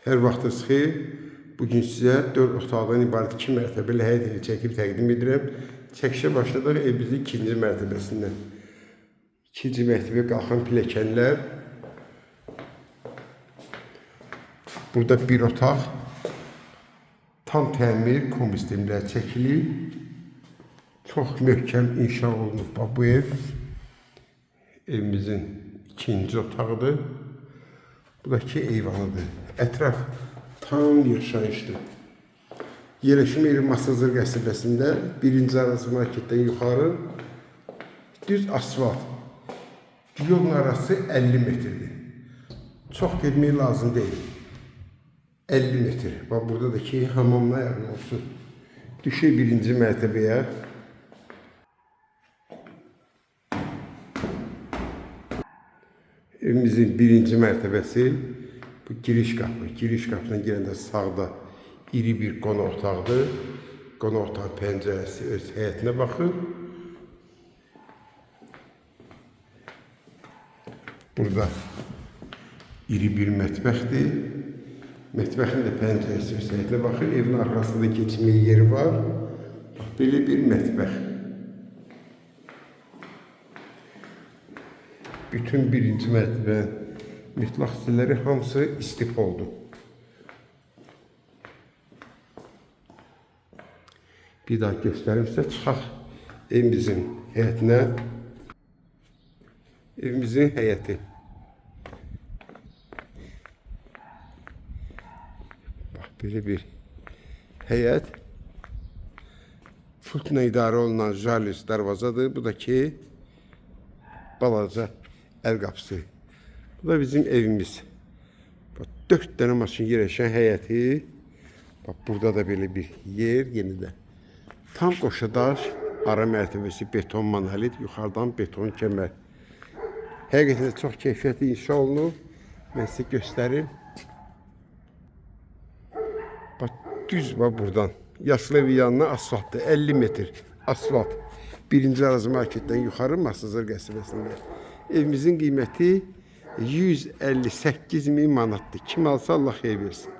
Hər vaxtınız xeyir. Bugün sizə 4 otaqdan ibarət 2 mərtəbəli həyət evi çəkib təqdim edirəm. Çəkişə başladıq evimizin ikinci mərtəbəsindən. İkinci mərtəbəyə qalxan pilləkənlər. Burada bir otaq. Tam təmir, kombi sistemlər çəkilib. Çox möhkəm inşa olunub bax bu ev. Evimizin ikinci otağıdır. Bu da ki eyvanıdır. Ətraf tam yaşayışdır. Yerləşmə yeri Masazır qəsəbəsində, birinci Arazı marketdən yuxarı düz asfalt. Yolun arası 50 metrdir. Çox getmək lazım deyil. 50 metr. Bax burada da ki hamamla ayaq olsun. Düşür birinci mərtəbəyə. Evimizin birinci mərtəbəsi bu giriş qapı. Giriş qapısına girəndə sağda iri bir qonaq otağıdır. Qonaq otağının pəncərəsi öz həyətinə baxır. Burada iri bir mətbəxdir. Mətbəxin də pəncərəsi öz həyətinə baxır. Evin arxasında keçmək yeri var. Bax, belə bir mətbəx. Bütün birinci mərtəbə mütləq hissələri hamısı istipoldur. Bir daha göstərim sizə. Çıxaq evimizin həyətinə. Evimizin həyəti. Bax, belə bir həyət. Pultla idarə olunan jalüz darvazadır. Bu da ki balaca əl qapısı. Bu da bizim evimiz. Bax, 4 dənə maşın yerləşən həyəti. Bax, burada da belə bir yer yenə də. Tam qoşadaş, ara mərtəbəsi beton monolit, yuxarıdan beton kəmər. Həqiqətən də çox keyfiyyətli inşa olunub. Mən sizə göstərim. Bax, düz bax buradan. Yaşıl evi yanına asfaltdır. 50 metr asfalt. Birinci Arazı marketdən yuxarı Masazır qəsəbəsində. Evimizin qiyməti 158 min manatdır. Kim alsa Allah xeyir versin.